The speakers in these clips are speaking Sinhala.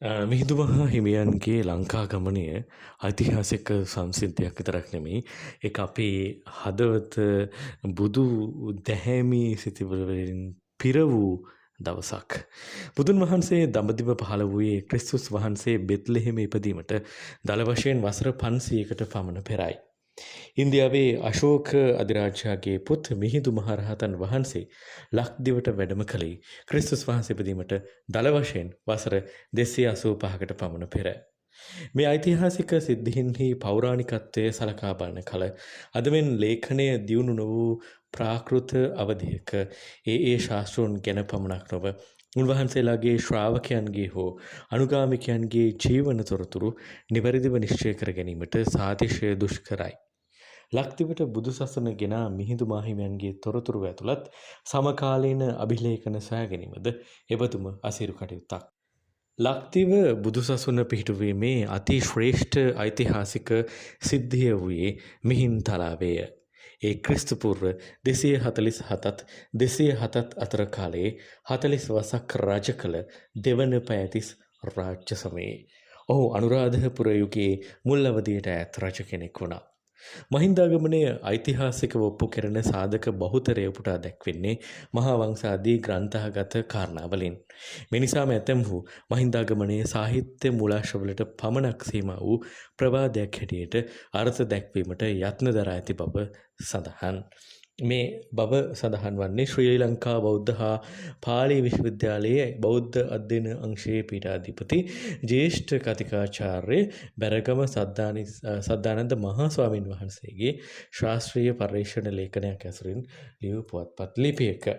මිහිඳු මහා හිමියන්ගේ ලංකා ගමනය ඓතිහාසික සංසිද්ධියක් විතරක් නෙමෙයි, ඒක අපේ හදවත බුදු දැහැමි සිතිවිලි වලින් පිර වූ දවසක්. බුදුන් වහන්සේ දඹදිව පහළ වූයේ ක්‍රිස්තුස් වහන්සේ බෙත්ලෙහෙම ඉපදීමට දළ වශයෙන් වසර 500කට පමණ පෙරයි. ඉන්දියාවේ අශෝක අධිරාජයාගේ පුත් මිහිඳු මහරහතන් වහන්සේ ලක්දිවට වැඩම කළේ ක්‍රිස්තුස් වහන්සේ ඉපදීමට දළ වශයෙන් වසර 285කට පමණ පෙර. මේ ඓතිහාසික සිද්ධීන්හි පෞරාණිකත්වය සලකා බලන කල අද මෙන් ලේඛනය දියුණු නොවූ ප්‍රාකෘත අවධියක ඒ ඒ ශාස්තෘන් ගැන පමණක් නොව උන්වහන්සේලාගේ ශ්‍රාවකයන්ගේ හෝ අනුගාමිකයන්ගේ ජීවන තොරතුරු නිවැරදිව නිශ්චය කර ගැනීමට සාතිශය දුෂ්කරයි. ලක්දිවට බුදුසසුන ගෙනා මිහිඳු මාහිමියන්ගේ තොරතුරු ඇතුළත් සමකාලීන අභිලේඛන සොයා ගැනීමද එබඳුම අසීරු කටයුත්තක්. ලක්දිව බුදුසසුන පිහිටුවීමේ අති ශ්‍රේෂ්ඨ ඓතිහාසික සිද්ධිය වූයේ මිහින්තලාවේය. ඒ ක්‍රිස්තු පූර්ව 247ත් 207ත් අතර කාලයේ 40 වසක් රජ කළ දෙවන පෑතිස් රාජ්‍ය සමයේ. ඔහු අනුරාධපුර යුගයේ මුල් අවධියට ඈත් රජ කෙනෙක් වුණා. මහින්දාගමනය ඓතිහාසිකව ඔප්පු කෙරෙන සාධක බහුතරය උපුටා දැක්වෙන්නේ මහා වංශාදී ග්‍රන්ථගත කාරණාවලින්. මේ නිසාම ඇතැම්හු මහින්දාගමනයේ සාහිත්‍ය මූලාශ්‍රවලට පමණක් සීමා වූ ප්‍රවාදයක් හැටියට අර්ථ දැක්වීමට යත්න දරා ඇති බව සඳහන්. මේ බව සඳහන් වන්නේ ශ්‍රී ලංකා බෞද්ධ හා පාලි විශ්වවිද්‍යාලයේ බෞද්ධ අධ්‍යයන අංශයේ පීඨාධිපති ජ්‍යෙෂ්ඨ කථිකාචාර්ය බැරගම සද්ධානන්ද මහා ස්වාමීන් වහන්සේගේ ශාස්ත්‍රීය පර්යේෂණ ලේඛනයක් ඇසුරින් ලියූ පුවත්පත් ලිපියක.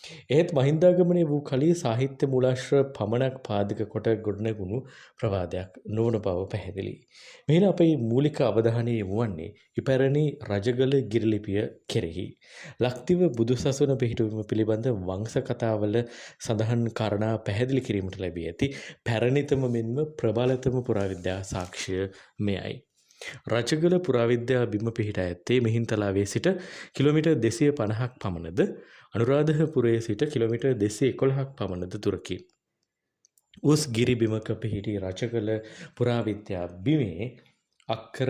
එහෙත් මහින්දාගමනය වූ කලී සාහිත්‍ය මූලාශ්‍ර පමණක් පාදක කොට ගොඩනැගුණු ප්‍රවාදයක් නොවන බව පැහැදිලියි. මෙහිලා අපේ මූලික අවධානය යොමු වන්නේ ඉපැරණි රජගල ගිරිලිපිය කෙරෙහි. ලක්දිව බුදුසසුන පිහිටුවීම පිළිබඳ වංශ කතාවල සඳහන් කාරණා පැහැදිලි කිරීමට ලැබී ඇති පැරණිතම මෙන්ම ප්‍රබලතම පුරාවිද්‍යා සාක්ෂිය මෙයයි. රජගල පුරාවිද්‍යා බිම පිහිටා ඇත්තේ මිහින්තලාවේ සිට කිලෝමීටර් 250ක් පමණද අනුරාධපුරයේ සිට කිලෝමීටර් 211ක් පමණද දුරකි. උස් ගිරි බිමක පිහිටි රජගල පුරාවිද්‍යා බිමේ අක්කර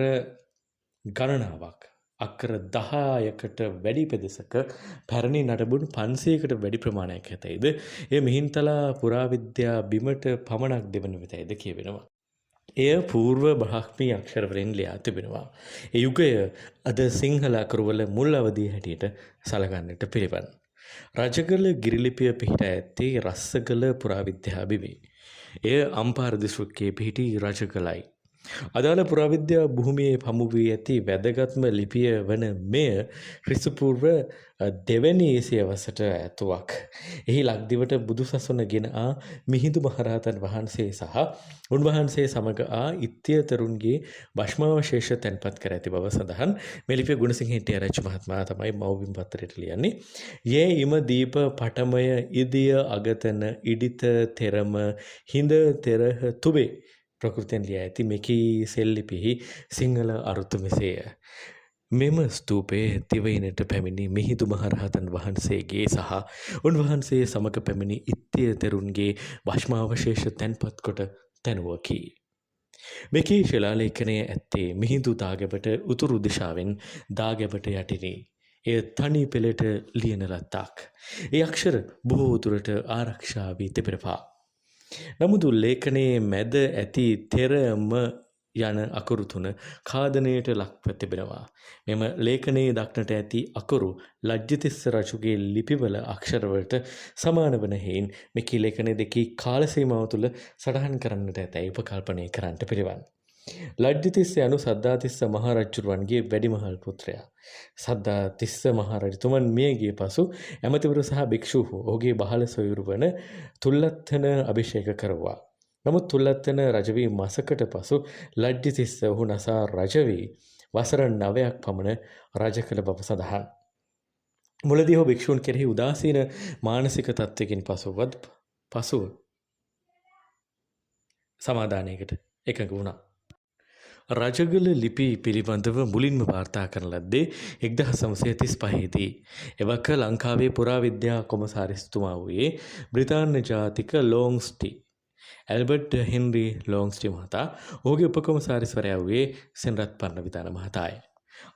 ගණනාවක්, අක්කර 10කට වැඩි පෙදෙසක පැරණි නටබුන් 500කට වැඩි ප්‍රමාණයක් ඇතැයිද, එය මිහින්තලා පුරාවිද්‍යා බිමට පමණක් දෙවන වෙතැයිද කියවෙනවා. එය පූර්ව බ්‍රාහ්මී අක්ෂරවලින් ලියා තිබෙනවා. ඒ යුගය අද සිංහල අකුරුවල මුල් අවධිය හැටියට සලකන්නට පිළිවන්. රජගල ගිරිලිපිය පිහිටා ඇත්තේ රස්සගල පුරාවිද්‍යා බිමේ. එය අම්පාර දිස්ත්‍රික්කයේ පිහිටි රජගලයි. අදාළ පුරාවිද්‍යා භූමියේ පමු වී ඇති වැදගත්ම ලිපිය වන මෙය ක්‍රිස්තු පූර්ව දෙවැනි සියවසට ඇතුවක්. එහි ලක්දිවට බුදුසසුන ගෙන ආ මිහිඳු මහරහතන් වහන්සේ සහ උන්වහන්සේ සමග ආ ඉත්තියතරුන්ගේ භස්මාවශේෂ තැන්පත් කර ඇති බව සඳහන්. මේ ලිපිය ගුණසිංහ හෙට්ටිආරච්චි මහත්මයා තමයි මව්බිම් පත්තරයට ලියන්නේ. යේ ඉම දීප පටමය ඉදිය අගතන ඉඩිත තෙරම හිඳ තෙරහ තුබේ ප්‍රකෘතියෙන් ලියා ඇති මෙකී සෙල්ලිපිහි සිංහල අරුත මෙසේය. මෙම ස්තූපයේ දිවයිනට පැමිණි මිහිඳු මහරහතන් වහන්සේගේ සහ උන්වහන්සේ සමග පැමිණි ඉත්තිය තෙරුන්ගේ භස්මාවශේෂ තැන්පත් කොට තැනුවකි. මෙකී ශිලාලේඛනය ඇත්තේ මිහිඳු දාගැබට උතුරු දිශාවෙන් දාගැබට යටිනි. එය තනි පෙළට ලියන ලද්දක්. ඒ අක්ෂර බොහෝ දුරට ආරක්ෂා වී තිබෙනවා. නමුත් ලේඛනයේ මැද ඇති තෙරම යන අකුරු තුන ඛාදනයට ලක්ව තිබෙනවා. මෙම ලේඛනයේ දක්නට ඇති අකුරු ලජ්ජතිස්ස රජුගේ ලිපිවල අක්ෂරවලට සමාන වන හේයින් මෙකී ලේඛනය දෙකී කාල සීමාව තුළ සටහන් කරන්නට ඇතැයි උපකල්පනය කරන්නට පිළිවන්. ලජ්ජතිස්ස යනු සද්ධාතිස්ස මහරජුරුවන්ගේ වැඩිමහල් පුත්‍රයා. සද්ධාතිස්ස මහරජතුමන් මියගිය පසු ඇමතිවරු සහ භික්ෂූහු ඔහුගේ බහල සොයුරු වන තුල්ලත්තන අභිෂේක කරවුවා. නමුත් තුල්ලත්තන රජ වී මසකට පසු ලජ්ජතිස්ස ඔහු නසා රජ වී වසර 9ක් පමණ රජ කළ බව සඳහන්. මුලදී ඔහු භික්ෂූන් කෙරෙහි උදාසීන මානසික තත්ත්වයකින් පසුව සමාදානයකට එකඟ වුණා. රජගල ලිපි පිළිබඳව මුලින්ම වාර්තා කරන ලද්දේ 1935 දී. එවක ලංකාවේ පුරාවිද්‍යා කොමසාරිස්තුමා වූයේ බ්‍රිතාන්‍ය ජාතික ලෝංස්ටි. ඇල්බර්ට් හෙන්රි ලෝංස්ටි මහතා ඔහුගේ උපකොමසාරිස්වරයා වූයේ සෙනරත් පරණවිතාන මහතාය.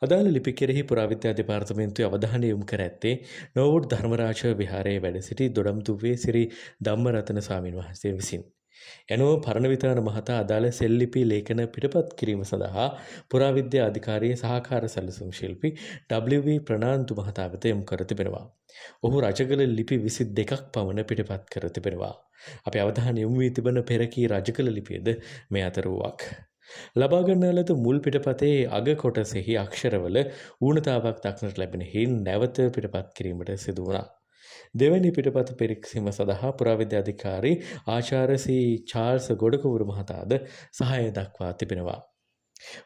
අදාළ ලිපි කෙරෙහි පුරාවිද්‍යා දෙපාර්තමේන්තුවේ අවධානය යොමු කර ඇත්තේ නෝවුඩ් ධර්මරාජ විහාරයේ වැඩ සිටි දොඩම්දුවේ සිරි ධම්මරතන ස්වාමීන් වහන්සේ විසින්. එනුව පරණවිතාන මහතා අදාළ සෙල්ලිපි ලේඛන පිටපත් කිරීම සඳහා පුරාවිද්‍යා අධිකාරියේ සහකාර සැලසුම් ශිල්පී W.V. Fernando මහතා වෙත යොමු කර තිබෙනවා. ඔහු රජගල ලිපි 22ක් පමණ පිටපත් කර තිබෙනවා. අපේ අවධානය යොමු වී තිබෙන පෙරකී රජගල ලිපියද මේ අතර වූවක්. ලබා ගන්නා ලද මුල් පිටපතේ අග කොටසෙහි අක්ෂරවල ඌනතාවක් දක්නට ලැබෙන හේයින් නැවත පිටපත් කිරීමට සිදු වුණා. දෙවැනි පිටපත පිරික්සීම සඳහා පුරාවිද්‍යා අධිකාරී ආචාර්ය සී චාල්ස් ගොඩකවුරු මහතාද සහාය දක්වා තිබෙනවා.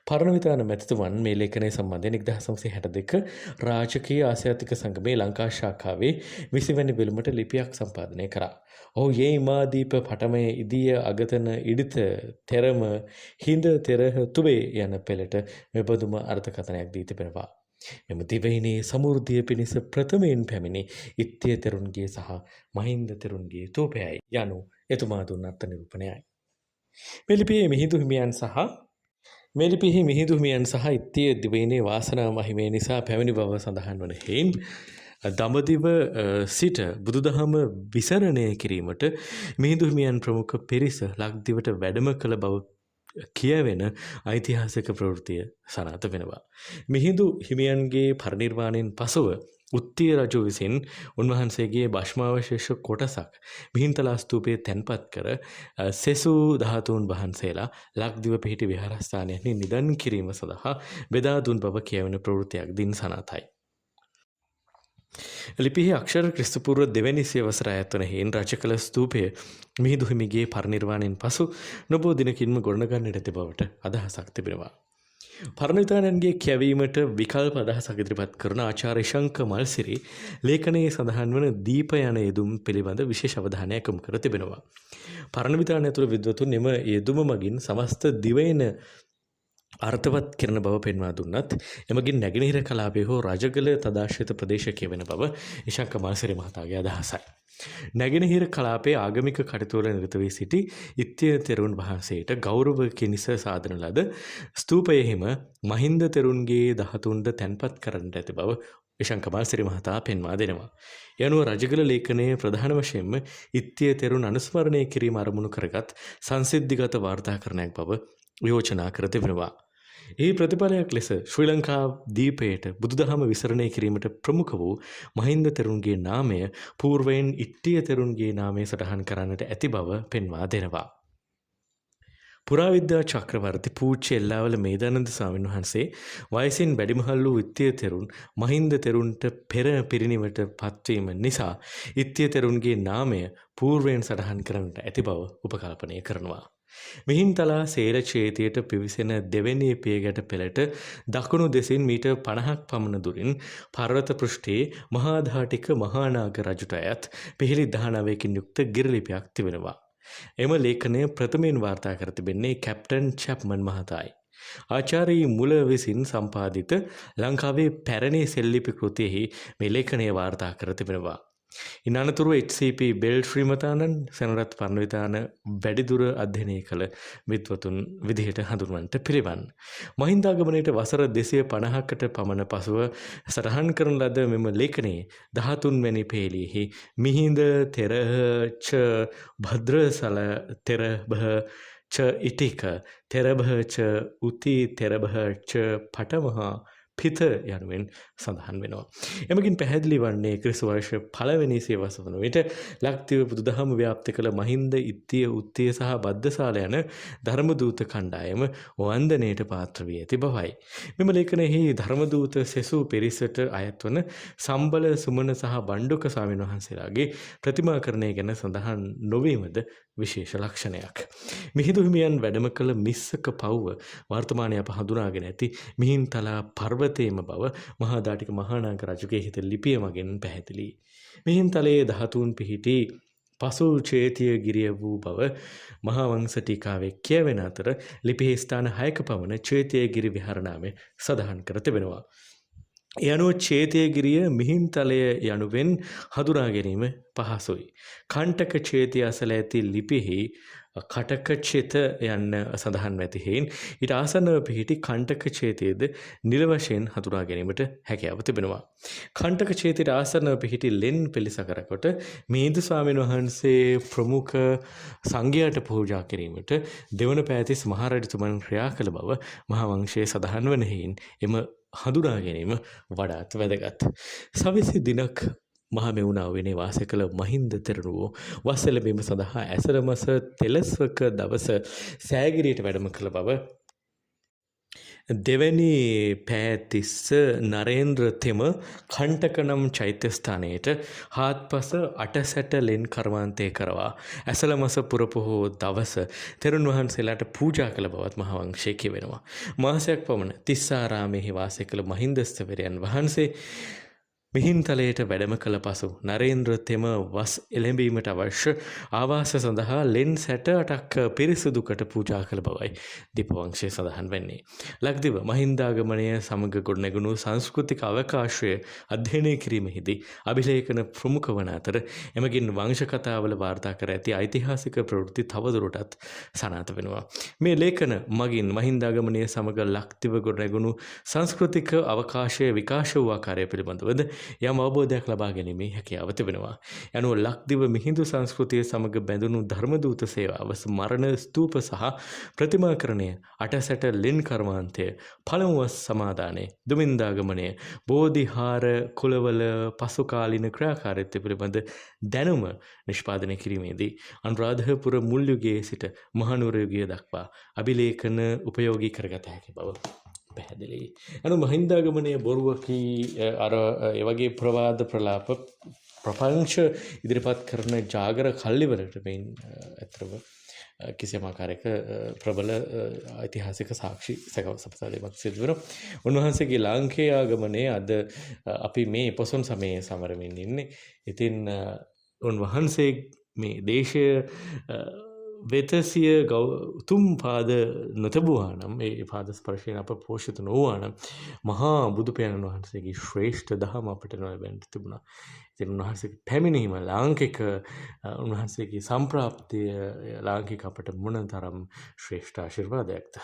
පරණවිතාන මැතිතුමන් මේ ලේඛනය සම්බන්ධයෙන් 1962 රාජකීය ආසියාතික සංගමේ ලංකා ශාඛාවේ 20 වැනි වෙළුමට ලිපියක් සම්පාදනය කරා. ඔහු යේ ඉමාදීප පටමය ඉදිය අගතන ඉඩිත තෙරම හිඳ තෙරහ තුබේ යන පෙළට මෙබඳුම අර්ථකථනයක් දී තිබෙනවා. මෙම දිවයිනේ සමෘද්ධිය පිණිස ප්‍රථමයෙන් පැමිණි ඉත්තිය තෙරුන්ගේ සහ මහින්ද තෙරුන්ගේ තූපයයි යනු එතුමා දුන් අර්ථ නිරූපණයයි. මේ ලිපියේ මිහිඳු හිමියන් සහ මේ ලිපියෙහි මිහිඳු හිමියන් සහ ඉත්තිය දිවයිනේ වාසනා මහිමය නිසා පැමිණි බව සඳහන් වන හේයින් දඹදිව සිට බුදුදහම විසරණය කිරීමට මිහිඳු හිමියන් ප්‍රමුඛ පිරිස ලක්දිවට වැඩම කළ බව කියවෙන ඓතිහාසික ප්‍රවෘත්තිය සනාථ වෙනවා. මිහිඳු හිමියන්ගේ පරිනිර්වාණයෙන් පසුව උත්තිය රජු විසින් උන්වහන්සේගේ භස්මාවශේෂ කොටසක් මිහින්තලා ස්තූපයේ තැන්පත් කර සෙසු ධාතුන් වහන්සේලා ලක්දිව පිහිටි විහාරස්ථානයන්හි නිදන් කිරීම සඳහා බෙදා දුන් බව කියවෙන ප්‍රවෘත්තියක් දින් සනාථයි. ලිපියෙහි අක්ෂර ක්‍රිස්තු පූර්ව දෙවැනි සියවසර අයත් වන හේයින් රජ කළ ස්තූපය මිහිඳු හිමිගේ පරිනිර්වාණයෙන් පසු නොබෝ දිනකින්ම ගොඩනගන්නට ඇති බවට අදහසක් තිබෙනවා. පරණවිතානන්ගේ කියවීමට විකල්ප අදහසක් ඉදිරිපත් කරන ආචාර්ය ශංක මල්සිරි ලේඛනයේ සඳහන් වන දීප යන යෙදුම් පිළිබඳ විශේෂ අවධානයක් යොමු කර තිබෙනවා. පරණවිතාන ඇතුළු විද්වතුන් එම යෙදුම මගින් සමස්ත දිවයින අර්ථවත් කරන බව පෙන්වා දුන්නත් එමගින් නැගෙනහිර කලාපය හෝ රජගල තදාශ්‍රිත ප්‍රදේශ කියවෙන බව ඉශංක මල්සිරි මහතාගේ අදහසයි. නැගෙනහිර කලාපයේ ආගමික කටයුතු වල නිරත වී සිටි ඉත්තිය තෙරුන් වහන්සේට ගෞරව කිනිස සාදන ලද ස්තූපයෙහිම මහින්ද තෙරුන්ගේ ධාතුන්ද තැන්පත් කරන්නට ඇති බව ඉශංක මල්සිරි මහතා පෙන්වා දෙනවා. ඒ අනුව රජගල ලේඛනයේ ප්‍රධාන වශයෙන්ම ඉත්තිය තෙරුන් අනුස්මරණය කිරීම අරමුණු කරගත් සංසිද්ධිගත වාර්තාකරණයක් බව යෝජනා කර තිබෙනවා. එහි ප්‍රතිඵලයක් ලෙස ශ්‍රී ලංකා දීපයට බුදුදහම විසරණය කිරීමට ප්‍රමුඛ වූ මහින්ද තෙරුන්ගේ නාමය පූර්වයෙන් ඉට්ටිය තෙරුන්ගේ නාමය සටහන් කරන්නට ඇති බව පෙන්වා දෙනවා. පුරාවිද්‍යා චක්‍රවර්ති පූජ්‍ය එල්ලාවල මේධානන්ද ස්වාමීන් වහන්සේ වයසින් වැඩිමහල් වූ ඉත්තිය තෙරුන් මහින්ද තෙරුන්ට පෙර පිරිනිවට පත්වීම නිසා ඉත්තිය තෙරුන්ගේ නාමය පූර්වයෙන් සටහන් කරන්නට ඇති බව උපකල්පනය කරනවා. මිහින්තලා සේර චේතියට පිවිසෙන දෙවැනි පියගැට පෙළට දකුණු දෙසින් මීටර් 50ක් පමණ දුරින් පර්වත පෘෂ්ඨයේ මහාධාටික මහානාග රජුට අයත් පිහිලි 19කින් යුක්ත ගිරිලිපියක් තිබෙනවා. එම ලේඛනය ප්‍රථමයෙන් වාර්තා කර තිබෙන්නේ කැප්ටන් චැප්මන් මහතායි. ආචාර්ය මුල විසින් සම්පාදිත ලංකාවේ පැරණි සෙල්ලිපි කෘතියෙහි මේ ලේඛනය වාර්තා කර තිබෙනවා. ඉන් අනතුරුව HCP bell ශ්‍රීමතානන් සෙනරත් පරණවිතාන වැඩිදුර අධ්‍යයනය කළ විද්වතුන් විදිහට හඳුන්වන්නට පිළිවන්. මහින්දාගමනයට වසර 250කට පමණ පසුව සටහන් කරන ලද මෙම ලේඛනයේ 13 වැනි පේලියෙහි මිහිඳ තෙරහ ච භද්‍රසල තෙරභ ච ඉටික තෙරභ ච උති තෙරභ ච පටමහා පිත යනුවෙන් සඳහන් වෙනවා. එමගින් පැහැදිලි වන්නේ ක්‍රිස්තු වර්ෂ පළවෙනි සියවස වන විට ලක්දිව බුදුදහම ව්‍යාප්ත කළ මහින්ද ඉත්තිය උත්තිය සහ බද්දසාල යන ධර්මදූත කණ්ඩායම වන්දනයට පාත්‍ර වී ඇති බවයි. මෙම ලේඛනයෙහි ධර්මදූත සෙසු පිරිසට අයත් වන සම්බල සුමන සහ බණ්ඩුක ස්වාමීන් වහන්සේලාගේ ප්‍රතිමාකරණය ගැන සඳහන් නොවීමද විශේෂ ලක්ෂණයක්. මිහිඳු හිමියන් වැඩම කළ මිස්සක පව්ව වර්තමානයේ අප හඳුනාගෙන ඇති මිහින්තලා පර්වතයේම බව මහා දාටික මහානාග රජුගේ හිත ලිපිය මගින් පැහැදිලි. මිහින්තලයේ ධාතුන් පිහිටි පසු චේතිය ගිරිය වූ බව මහා වංශ ටීකාවේ කියවෙන අතර ලිපියේ ස්ථාන 6ක පමණ චේතියගිරි විහාර නාමය සඳහන් කර තිබෙනවා. ඒ අනුව චේතියගිරිය මිහින්තලය යනුවෙන් හඳුනා ගැනීම පහසුයි. කණ්ඨක චේතිය අසල ඇති ලිපිෙහි කටක චේත යන්න සඳහන්ව ඇති හේයින් ඊට ආසන්නව පිහිටි කණ්ඨක චේතයේද නිල වශයෙන් හඳුනා ගැනීමට හැකියාව තිබෙනවා. කණ්ඨක චේතයට ආසන්නව පිහිටි ලෙන් පිළිසකර කොට මිහිඳු ස්වාමීන් වහන්සේ ප්‍රමුඛ සංඝයාට පූජා කිරීමට දෙවන පෑතිස් මහරජතුමන් ක්‍රියා කළ බව මහා වංශයේ සඳහන් වන හේයින් එම හඳුනා ගැනීම වඩාත් වැදගත්. සවිසි දිනක් මහමෙවුනා වෙනේ වාසය කළ මහින්ද තෙරණුවෝ වස් එළඹීම සඳහා ඇසළ මස තෙලස්වක දවස සෑගිරියට වැඩම කළ බව දෙවැනි පෑතිස්ස නරේන්ද්‍ර තෙම කණ්ඨක නම් චෛත්‍ය ස්ථානයට හාත්පස අටසැට ලෙන් කර්මාන්තය කරවා ඇසළ මස පුරපොහෝ දවස තෙරුන් වහන්සේලාට පූජා කළ බවත් මහාවංශයේ කියවෙනවා. මාසයක් පමණ තිස්සාරාමෙහි වාසය කළ මහින්ද ස්ථවිරයන් වහන්සේ මිහින්තලයට වැඩම කළ පසු නරේන්ද්‍ර තෙම වස් එළඹීමට අවශ්‍ය ආවාස සඳහා ලෙන් 68ක් පිරිසුදුකට පූජා කළ බවයි දීපවංශයේ සඳහන් වෙන්නේ. ලක්දිව මහින්දාගමනය සමග ගොඩනැගුණු සංස්කෘතික අවකාශය අධ්‍යයනය කිරීමෙහිදී අභිලේඛන ප්‍රමුඛ වන අතර එමගින් වංශ කතාවල වාර්තා කර ඇති ඓතිහාසික ප්‍රවෘත්ති තවදුරටත් සනාථ වෙනවා. මේ ලේඛන මගින් මහින්දාගමනය සමග ලක්දිව ගොඩනැගුණු සංස්කෘතික අවකාශය විකාශ වූ ආකාරය පිළිබඳවද යම් අවබෝධයක් ලබා ගැනීමේ හැකියාව තිබෙනවා. යනුව ලක්දිව මිහිඳු සංස්කෘතිය සමග බැඳුණු ධර්මදූත සේවාව, ස්මරණ ස්තූප සහ ප්‍රතිමාකරණය, අටසැට ලෙන් කර්මාන්තය, පළමු වස් සමාදානය, දුමින්දාගමනය, බෝධිහාර කුලවල පසුකාලීන ක්‍රියාකාරීත්වය පිළිබඳ දැනුම නිෂ්පාදනය කිරීමේදී අනුරාධපුර මුල් යුගයේ සිට මහනුවර යුගය දක්වා අභිලේඛන උපයෝගී කරගත හැකි බව පැහැදිලි. අනු මහින්දාගමනය බොරුවකි අර ඒ වගේ ප්‍රවාද ප්‍රලාප ප්‍රපංච ඉදිරිපත් කරන ජාගර කල්ලිවලට මෙයින් ඇත්තටම කිසියම් ආකාරයක ප්‍රබල ඓතිහාසික සාක්ෂි සපසා දීමක් සිදු වෙනවා. උන්වහන්සේගේ ලාංකේය ආගමනය අද අපි මේ පොසොන් සමයේ සමරමින් ඉන්නේ. ඉතින් උන්වහන්සේ මේ දේශය වෙත සිය උතුම් පාද නොතැබුවා නම්, ඒ පාද ස්පර්ශයෙන් අප පෝෂිත නොවුවා නම් මහා බුදු පියාණන් වහන්සේගේ ශ්‍රේෂ්ඨ දහම අපට නොලැබෙන්න තිබුණා. ඉතින් උන්වහන්සේගේ පැමිණීම ලාංකික උන්වහන්සේගේ සම්ප්‍රාප්තිය ලාංකික අපට මොන තරම් ශ්‍රේෂ්ඨ ආශිර්වාදයක්ද.